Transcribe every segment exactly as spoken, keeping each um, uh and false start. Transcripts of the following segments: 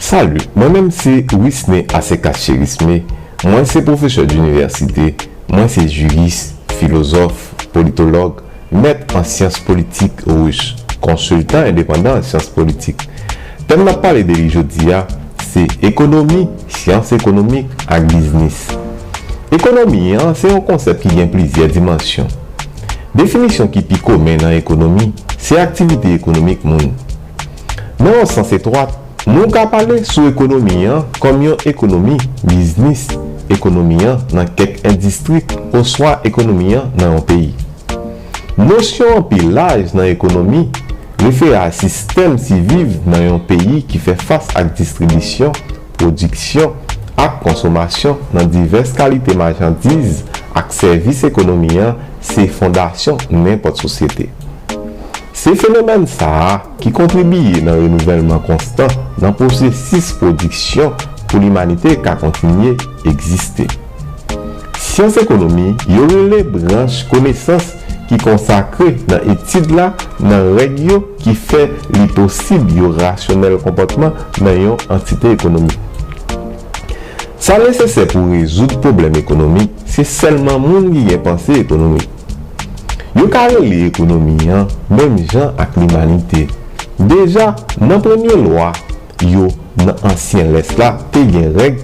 Salut, mwen menm se Wisne Asekas Cherisme, mwen se pwofesè dinivèsite, mwen se jiris, filozòf, politològ, mèt an syans politik ris, konsiltan endepandan an syans politik. Tèm n ap pale de li jodi a, se ekonomi, syans ekonomik ak biznis. Ekonomi an se yon konsèp ki gen plizyè dimansyon. Definisyon ki pi komen nan ekonomi, se aktivite ekonomik moun. Nan yon sans etwat, nou ka pale sou ekonomi an kòm yon ekonomi biznis, ekonomi an nan kèk endistri, oswa ekonomi an nan yon peyi. Nosyon an pi laj nan ekonomi refere a sistèm siviv nan yon peyi ki fè fas ak distribisyon, pwodiksyon ak konsomasyon nan divès kalite machandiz ak sèvis. Ekonomi an se fondasyon nenpòt sosyete. Se fenomèn sa a ki kontribiye nan renouvèlman konstan nan pwosesis pwodiksyon pou limanite ka kontinye egziste. Syans ekonomi yo rele branch konesans ki konsakre nan etid la nan règ yo ki fè li posib yo rasyonèl konpòtman nan yon antite ekonomik. Sa nesesè pou rezoud pwoblèm ekonomik, se sèlman moun ki gen panse ekonomik. Yo ka rele ekonomi an menm jan ak limanite. Deja, nan premye lwa yo nan ansyen lès la te gen règ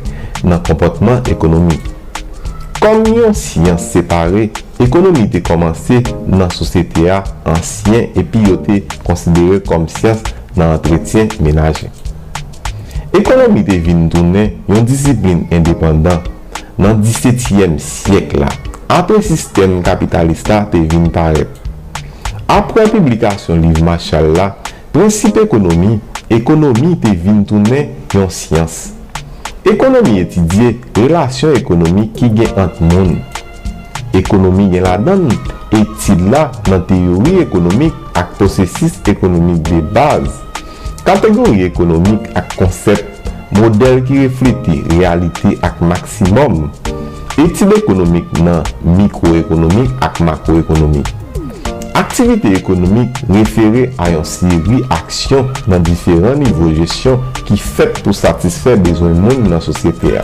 nan konpòtman ekonomik. Kòm yon syans separe, ekonomi te kòmanse nan sosyete a ansyen epi yo te konsidere kòm syans nan antretyen menaje. Ekonomi te vin tounen yon disiplin endepandan nan disetyèm syèk la, apre sistèm kapitalis la te vin parèt. Apre piblikasyon liv Marshall la, Prensip ekonomi, ekonomi te vin tounen yon syans. Ekonomi etidye relasyon ekonomik ki gen ant moun. Ekonomi gen ladan l etid la nan teyori ekonomik ak pwosesis ekonomik de baz, kategori ekonomik ak konsèp, modèl ki reflete reyalite ak maksimòm, etid ekonomik nan mikwoekonomik ak makwoekonomik. Aktivite ekonomik refere a yon seri aksyon nan diferan nivo jesyon ki fèt pou satisfè bezwen moun nan sosyete a.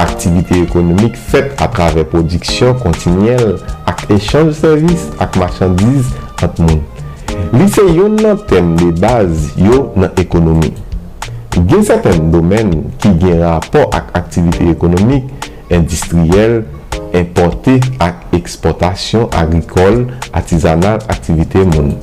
Aktivite ekonomik fèt atravè pwodiksyon kontinyèl ak echanj sèvis ak machandiz ant moun. Li se youn nan tèm de baz yo nan ekonomi. Gen sèten domèn ki gen rapò ak aktivite ekonomik, endistriyèl, enpòte ak ekspòtasyon, agrikòl, atizanal, aktivite moun.